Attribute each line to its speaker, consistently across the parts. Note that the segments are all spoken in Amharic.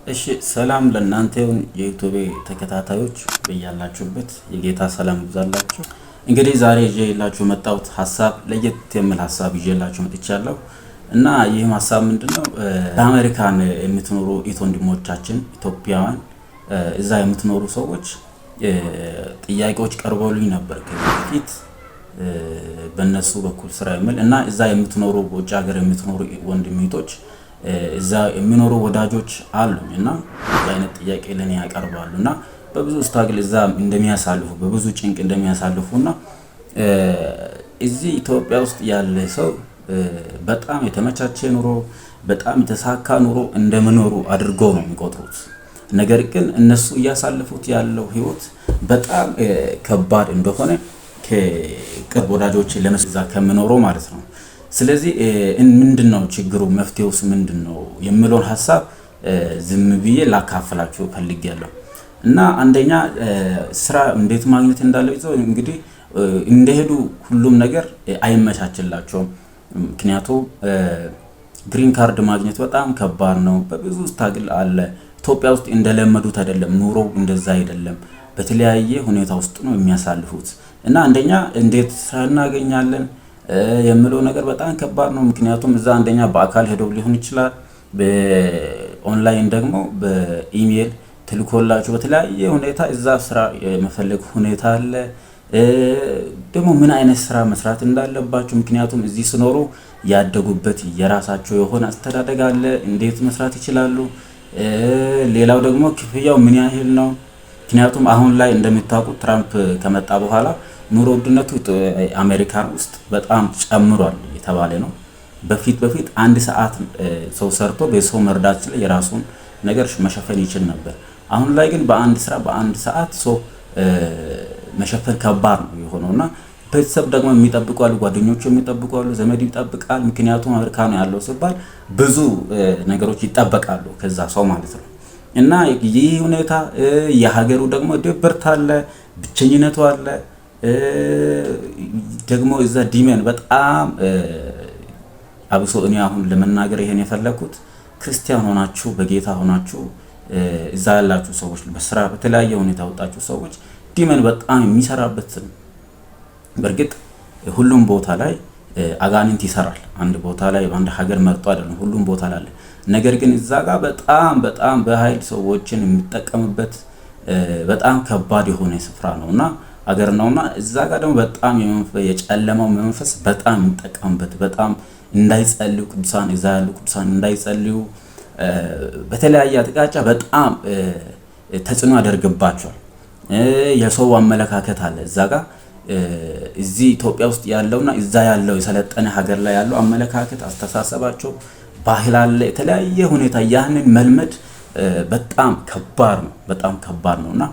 Speaker 1: እሺ ሰላም ለእናንተ ይሁን የዩቲዩብ ተከታታዮች፣ በያላችሁበት የጌታ ሰላም ይብዛላችሁ። እንግዲህ ዛሬ ይዤላችሁ የመጣሁት ሀሳብ ለየት የሚል ሀሳብ ይዤላችሁ መጥቻለሁ እና ይህም ሀሳብ ምንድነው? በአሜሪካን የምትኖሩ እህት ወንድሞቻችን ኢትዮጵያውያን፣ እዛ የምትኖሩ ሰዎች ጥያቄዎች ቀርበውልኝ ነበር ከዚህ በፊት በእነሱ በኩል ስራ የሚል እና እዛ የምትኖሩ በውጭ ሀገር የምትኖሩ ወንድም እህቶች እዛ የሚኖሩ ወዳጆች አሉኝ እና አይነት ጥያቄ ለኔ ያቀርባሉ እና በብዙ struggle እዛ እንደሚያሳልፉ፣ በብዙ ጭንቅ እንደሚያሳልፉ እና እዚህ ኢትዮጵያ ውስጥ ያለ ሰው በጣም የተመቻቸ ኑሮ፣ በጣም የተሳካ ኑሮ እንደምኖሩ አድርገው ነው የሚቆጥሩት። ነገር ግን እነሱ እያሳለፉት ያለው ህይወት በጣም ከባድ እንደሆነ ከቅርብ ወዳጆች ለመስዛ ከምኖረው ማለት ነው። ስለዚህ ምንድነው ችግሩ፣ መፍትሄውስ ምንድነው የሚለውን ሀሳብ ዝም ብዬ ላካፍላችሁ ፈልጌያለሁ። እና አንደኛ ስራ እንዴት ማግኘት እንዳለ ይዘው እንግዲህ እንደሄዱ ሁሉም ነገር አይመቻችላቸውም። ምክንያቱም green card ማግኘት በጣም ከባድ ነው። በብዙ struggle አለ። ኢትዮጵያ ውስጥ እንደለመዱት አይደለም፣ ኑሮው እንደዛ አይደለም። በተለያየ ሁኔታ ውስጥ ነው የሚያሳልፉት። እና አንደኛ እንዴት ስራ እናገኛለን የሚለው ነገር በጣም ከባድ ነው። ምክንያቱም እዛ አንደኛ በአካል ሄደው ሊሆን ይችላል፣ በኦንላይን ደግሞ በኢሜል ትልኮላቸው በተለያየ ሁኔታ እዛ ስራ የመፈለግ ሁኔታ አለ። ደግሞ ምን አይነት ስራ መስራት እንዳለባቸው፣ ምክንያቱም እዚህ ሲኖሩ ያደጉበት የራሳቸው የሆነ አስተዳደግ አለ። እንዴት መስራት ይችላሉ? ሌላው ደግሞ ክፍያው ምን ያህል ነው? ምክንያቱም አሁን ላይ እንደሚታወቁት ትራምፕ ከመጣ በኋላ ኑሮ ውድነቱ አሜሪካን ውስጥ በጣም ጨምሯል የተባለ ነው። በፊት በፊት አንድ ሰዓት ሰው ሰርቶ በሰው መርዳት ላይ የራሱን ነገር መሸፈን ይችል ነበር። አሁን ላይ ግን በአንድ ስራ በአንድ ሰዓት ሰው መሸፈን ከባድ ነው የሆነውና ቤተሰብ ደግሞ የሚጠብቁ አሉ፣ ጓደኞቹ የሚጠብቁ አሉ፣ ዘመድ ይጠብቃል። ምክንያቱም አሜሪካ ነው ያለው ሲባል ብዙ ነገሮች ይጠበቃሉ ከዛ ሰው ማለት ነው። እና ይህ ሁኔታ የሀገሩ ደግሞ ድብርት አለ፣ ብቸኝነቱ አለ። ደግሞ እዛ demon በጣም አብሶ እኔ አሁን ለመናገር ይሄን የፈለኩት ክርስቲያን ሆናችሁ በጌታ ሆናችሁ እዛ ያላችሁ ሰዎች፣ በስራ በተለያየ ሁኔታ ወጣችሁ ሰዎች demon በጣም የሚሰራበት። በእርግጥ ሁሉም ቦታ ላይ አጋንንት ይሰራል። አንድ ቦታ ላይ በአንድ ሀገር መርጦ አይደለም፣ ሁሉም ቦታ ላይ አለ። ነገር ግን እዛ ጋር በጣም በጣም በኃይል ሰዎችን የሚጠቀምበት በጣም ከባድ የሆነ ስፍራ ነውና አገር ነውና እዛ ጋር ደግሞ በጣም የጨለማው መንፈስ በጣም የሚጠቀምበት፣ በጣም እንዳይጸልዩ ቅዱሳን፣ እዛ ያሉ ቅዱሳን እንዳይጸልዩ በተለያየ አቅጣጫ በጣም ተጽዕኖ ያደርግባቸዋል። የሰው አመለካከት አለ እዛ ጋር፣ እዚህ ኢትዮጵያ ውስጥ ያለውና እዛ ያለው የሰለጠነ ሀገር ላይ ያለው አመለካከት፣ አስተሳሰባቸው፣ ባህል አለ፣ የተለያየ ሁኔታ ያንን መልመድ በጣም ከባድ ነው፣ በጣም ከባድ ነው። እና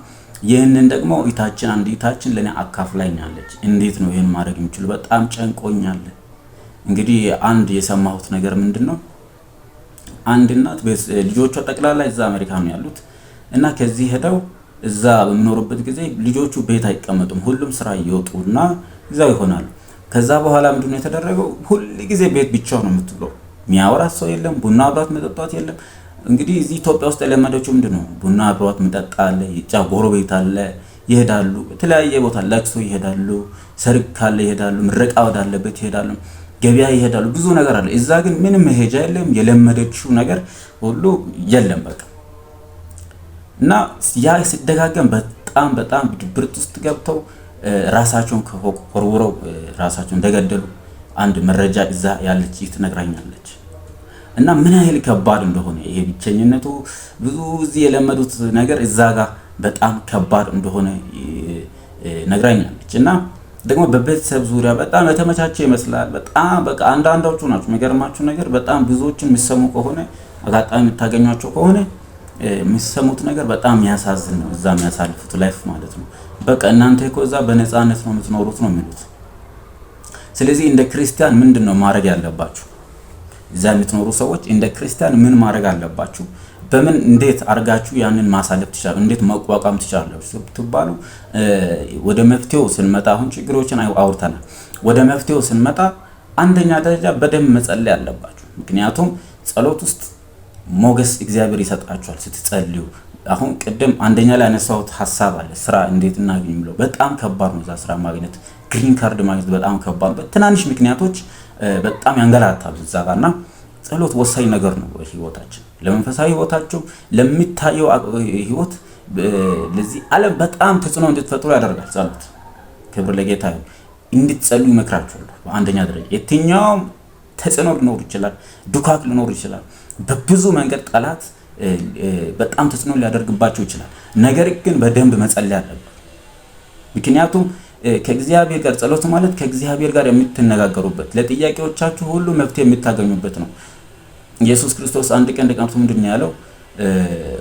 Speaker 1: ይህንን ደግሞ እህታችን አንድ እህታችን ለኔ አካፍላኛለች። እንዴት ነው ይህን ማድረግ የሚችሉ? በጣም ጨንቆኛል። እንግዲህ አንድ የሰማሁት ነገር ምንድነው? አንድ እናት ልጆቿ ጠቅላላ እዛ አሜሪካ ነው ያሉት እና ከዚህ ሄደው እዛ በሚኖሩበት ጊዜ ልጆቹ ቤት አይቀመጡም። ሁሉም ስራ እየወጡና እዛው ይሆናሉ። ከዛ በኋላ ምንድነው የተደረገው? ሁል ጊዜ ቤት ብቻው ነው የምትውለው። የሚያወራት ሰው የለም፣ ቡና አብራት መጠጣት የለም። እንግዲህ እዚህ ኢትዮጵያ ውስጥ የለመደችው ምንድነው? ቡና አብሯት መጠጣ አለ፣ ይጫ ጎረቤት አለ፣ ይሄዳሉ። የተለያየ ቦታ ለቅሶ ይሄዳሉ፣ ሰርግ ካለ ይሄዳሉ፣ ምረቃ ወዳለበት ይሄዳሉ፣ ገበያ ይሄዳሉ፣ ብዙ ነገር አለ። እዛ ግን ምንም መሄጃ የለም፣ የለመደችው ነገር ሁሉ የለም በቃ። እና ያ ሲደጋገም በጣም በጣም ድብርት ውስጥ ገብተው ራሳቸውን ከፎቅ ወርውረው ራሳቸውን እንደገደሉ አንድ መረጃ እዛ ያለች ትነግራኛለች። እና ምን ያህል ከባድ እንደሆነ ይሄ ብቸኝነቱ፣ ብዙ እዚህ የለመዱት ነገር እዛ ጋር በጣም ከባድ እንደሆነ ነግራኛለች። እና ደግሞ በቤተሰብ ዙሪያ በጣም የተመቻቸ ይመስላል። በጣም በቃ አንዳንዶቹ ናቸው። የሚገርማችሁ ነገር በጣም ብዙዎችን የሚሰሙ ከሆነ፣ አጋጣሚ የምታገኟቸው ከሆነ የሚሰሙት ነገር በጣም የሚያሳዝን ነው። እዛ የሚያሳልፉት life ማለት ነው። በቃ እናንተ እኮ እዛ በነፃነት ነው የምትኖሩት ነው የሚሉት። ስለዚህ እንደ ክርስቲያን ምንድን ነው ማድረግ ያለባችሁ? እዛ የምትኖሩ ሰዎች እንደ ክርስቲያን ምን ማድረግ አለባችሁ? በምን እንዴት አድርጋችሁ ያንን ማሳለፍ ትችላላችሁ? እንዴት መቋቋም ትችላላችሁ ስትባሉ ወደ መፍትሄው ስንመጣ አሁን ችግሮችን አውርተናል። ወደ መፍትሄው ስንመጣ አንደኛ ደረጃ በደንብ መጸለይ አለባችሁ። ምክንያቱም ጸሎት ውስጥ ሞገስ እግዚአብሔር ይሰጣችኋል ስትጸልዩ። አሁን ቅድም አንደኛ ላይ ያነሳሁት ሀሳብ አለ፣ ስራ እንዴት እናገኝ ብለው በጣም ከባድ ነው። እዛ ስራ ማግኘት፣ green card ማግኘት በጣም ከባድ ነው። በትናንሽ ምክንያቶች በጣም ያንገላታሉ እዛ ጋር። እና ጸሎት ወሳኝ ነገር ነው በህይወታችን፣ ለመንፈሳዊ ህይወታችሁ፣ ለሚታየው ህይወት፣ ለዚህ ዓለም በጣም ተጽዕኖ እንድትፈጥሩ ያደርጋል ጸሎት። ክብር ለጌታ ይሁን። እንድትጸልዩ ይመክራችኋለሁ። በአንደኛ ደረጃ የትኛውም ተጽዕኖ ሊኖር ይችላል፣ ዱካክ ሊኖር ይችላል። በብዙ መንገድ ጠላት በጣም ተጽዕኖ ሊያደርግባቸው ይችላል። ነገር ግን በደንብ መጸለይ አለበት። ምክንያቱም ከእግዚአብሔር ጋር፣ ጸሎት ማለት ከእግዚአብሔር ጋር የምትነጋገሩበት፣ ለጥያቄዎቻችሁ ሁሉ መፍትሄ የምታገኙበት ነው። ኢየሱስ ክርስቶስ አንድ ቀን ደቀ መዛሙርቱ ምንድን ነው ያለው?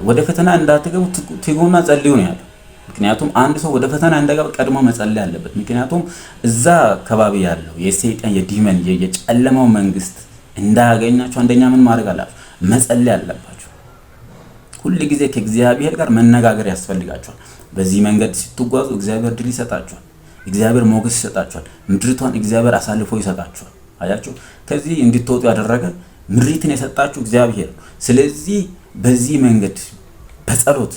Speaker 1: ወደ ፈተና እንዳትገቡ ትጉና ጸልዩ ነው ያለው። ምክንያቱም አንድ ሰው ወደ ፈተና እንዳይገባ ቀድሞ መጸለይ አለበት። ምክንያቱም እዛ አካባቢ ያለው የሰይጣን፣ የ demon፣ የጨለማው መንግስት እንዳያገኛችሁ አንደኛ ምን ማድረግ አላችሁ? መጸለይ አለባችሁ። ሁል ጊዜ ከእግዚአብሔር ጋር መነጋገር ያስፈልጋችኋል። በዚህ መንገድ ስትጓዙ እግዚአብሔር ድል ይሰጣችኋል። እግዚአብሔር ሞገስ ይሰጣችኋል። ምድሪቷን እግዚአብሔር አሳልፎ ይሰጣችኋል። አያችሁ፣ ከዚህ እንድትወጡ ያደረገ፣ ምድሪትን የሰጣችሁ እግዚአብሔር ነው። ስለዚህ በዚህ መንገድ በጸሎት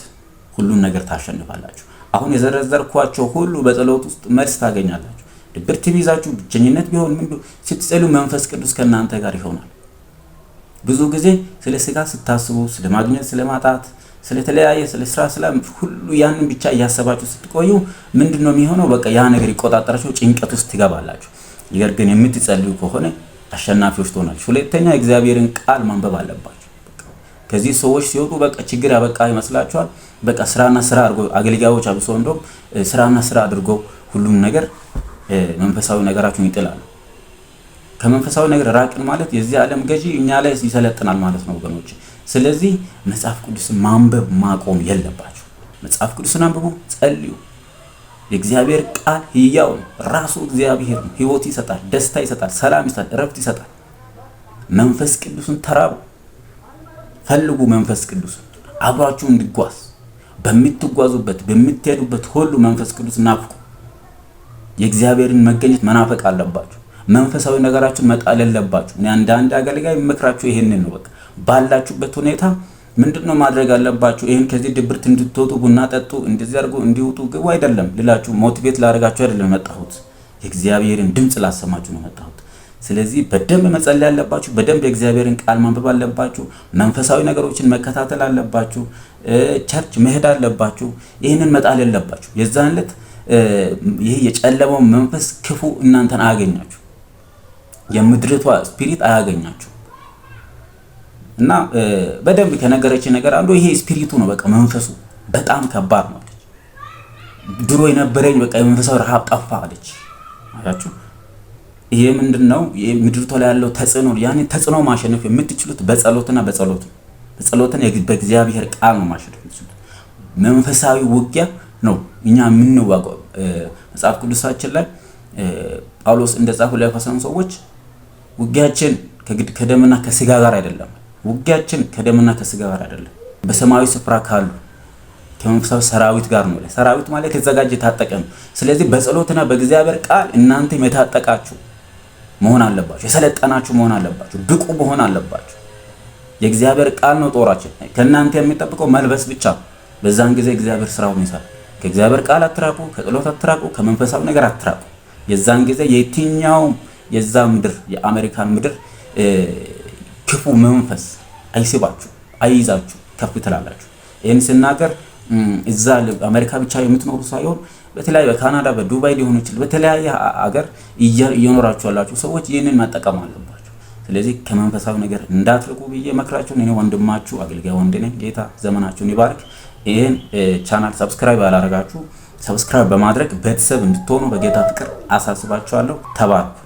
Speaker 1: ሁሉን ነገር ታሸንፋላችሁ። አሁን የዘረዘርኳቸው ሁሉ በጸሎት ውስጥ መልስ ታገኛላችሁ። ድብርት ቢይዛችሁ፣ ብቸኝነት ቢሆን፣ ምን ቢሆን፣ ስትጸልዩ መንፈስ ቅዱስ ከእናንተ ጋር ይሆናል። ብዙ ጊዜ ስለ ስጋ ስታስቡ፣ ስለ ማግኘት፣ ስለ ማጣት፣ ስለተለያየ፣ ስለ ስራ፣ ስለ ሁሉ ያንን ብቻ እያሰባችሁ ስትቆዩ ምንድን ነው የሚሆነው? በቃ ያ ነገር ይቆጣጠራችሁ፣ ጭንቀት ውስጥ ትገባላችሁ። ነገር ግን የምትጸልዩ ከሆነ አሸናፊዎች ትሆናላችሁ። ሁለተኛ የእግዚአብሔርን ቃል ማንበብ አለባችሁ። ከዚህ ሰዎች ሲወጡ በቃ ችግር ያበቃ ይመስላችኋል። በቃ ስራና ስራ አድርጎ፣ አገልጋዮች አብሶ እንደውም ስራና ስራ አድርጎ ሁሉም ነገር መንፈሳዊ ነገራችሁን ይጥላሉ። ከመንፈሳዊ ነገር ራቅን ማለት የዚህ ዓለም ገዢ እኛ ላይ ይሰለጥናል ማለት ነው ወገኖች። ስለዚህ መጽሐፍ ቅዱስን ማንበብ ማቆም የለባችሁ። መጽሐፍ ቅዱስን አንብቡ፣ ጸልዩ። የእግዚአብሔር ቃል ሕያው ነው። ራሱ እግዚአብሔር ነው። ሕይወት ይሰጣል፣ ደስታ ይሰጣል፣ ሰላም ይሰጣል፣ እረፍት ይሰጣል። መንፈስ ቅዱስን ተራቡ፣ ፈልጉ። መንፈስ ቅዱስን አብሯችሁ እንዲጓዝ፣ በምትጓዙበት በምትሄዱበት ሁሉ መንፈስ ቅዱስ ናፍቁ። የእግዚአብሔርን መገኘት መናፈቅ አለባችሁ። መንፈሳዊ ነገራችሁን መጣል የለባችሁ። እኔ አንዳንድ አገልጋይ የምመክራችሁ ይሄንን ነው። በቃ ባላችሁበት ሁኔታ ምንድነው ማድረግ አለባችሁ? ይሄን ከዚህ ድብርት እንድትወጡ ቡና ጠጡ፣ እንደዚህ አድርጉ፣ እንዲውጡ ግቡ አይደለም ልላችሁ፣ motivate ላደርጋችሁ አይደለም የመጣሁት። የእግዚአብሔርን ድምፅ ላሰማችሁ ነው የመጣሁት። ስለዚህ በደንብ መጸለይ አለባችሁ። በደንብ የእግዚአብሔርን ቃል ማንበብ አለባችሁ። መንፈሳዊ ነገሮችን መከታተል አለባችሁ። Church መሄድ አለባችሁ። ይህንን መጣል የለባችሁ። የዛን ዕለት ይህ የጨለመው መንፈስ ክፉ እናንተን አያገኛችሁ። የምድሪቷ spirit አያገኛችሁ። እና በደንብ ከነገረች ነገር አንዱ ይሄ spirit ኡ ነው። በቃ መንፈሱ በጣም ከባድ ነው አለች። ድሮ የነበረኝ በቃ የመንፈሳዊ ረሃብ ጠፋ አለች። አያችሁ፣ ይሄ ምንድን ነው? ምድሪቷ ላይ ያለው ተጽዕኖ፣ ያንን ተጽዕኖ ማሸነፍ የምትችሉት በጸሎትና በጸሎት ነው። በጸሎትና በእግዚአብሔር ቃል ነው ማሸነፍ የምትችሉት። መንፈሳዊ ውጊያ ነው እኛ የምንዋጋው። መጽሐፍ ቅዱሳችን ላይ ጳውሎስ እንደጻፈው ለኤፌሶን ሰዎች ውጊያችን ከደምና ከስጋ ጋር አይደለም። ውጊያችን ከደምና ከስጋ ጋር አይደለም፣ በሰማያዊ ስፍራ ካሉ ከመንፈሳዊ ሰራዊት ጋር ነው። ሰራዊት ማለት የተዘጋጀ፣ የታጠቀ ነው። ስለዚህ በጸሎትና በእግዚአብሔር ቃል እናንተም የታጠቃችሁ መሆን አለባችሁ። የሰለጠናችሁ መሆን አለባችሁ። ብቁ መሆን አለባችሁ። የእግዚአብሔር ቃል ነው ጦራችን። ከእናንተ የሚጠብቀው መልበስ ብቻ ነው። በዛን ጊዜ እግዚአብሔር ስራውን ይሰራል። ከእግዚአብሔር ቃል አትራቁ፣ ከጸሎት አትራቁ፣ ከመንፈሳዊ ነገር አትራቁ። የዛን ጊዜ የትኛውም የዛ ምድር፣ የአሜሪካን ምድር ክፉ መንፈስ አይስባችሁ፣ አይይዛችሁ፣ ከፍ ትላላችሁ። ይህን ስናገር እዛ አሜሪካ ብቻ የምትኖሩ ሳይሆን በተለያዩ በካናዳ፣ በዱባይ ሊሆኑ ይችላል፣ በተለያየ አገር እየኖራችሁ ያላችሁ ሰዎች ይህንን መጠቀም አለባችሁ። ስለዚህ ከመንፈሳዊ ነገር እንዳትርቁ ብዬ መክራችሁ እኔ ወንድማችሁ አገልጋይ ወንድ ነኝ። ጌታ ዘመናችሁን ይባርክ። ይህን channel subscribe ያላረጋችሁ subscribe በማድረግ ቤተሰብ እንድትሆኑ በጌታ ፍቅር አሳስባችኋለሁ። ተባርኩ።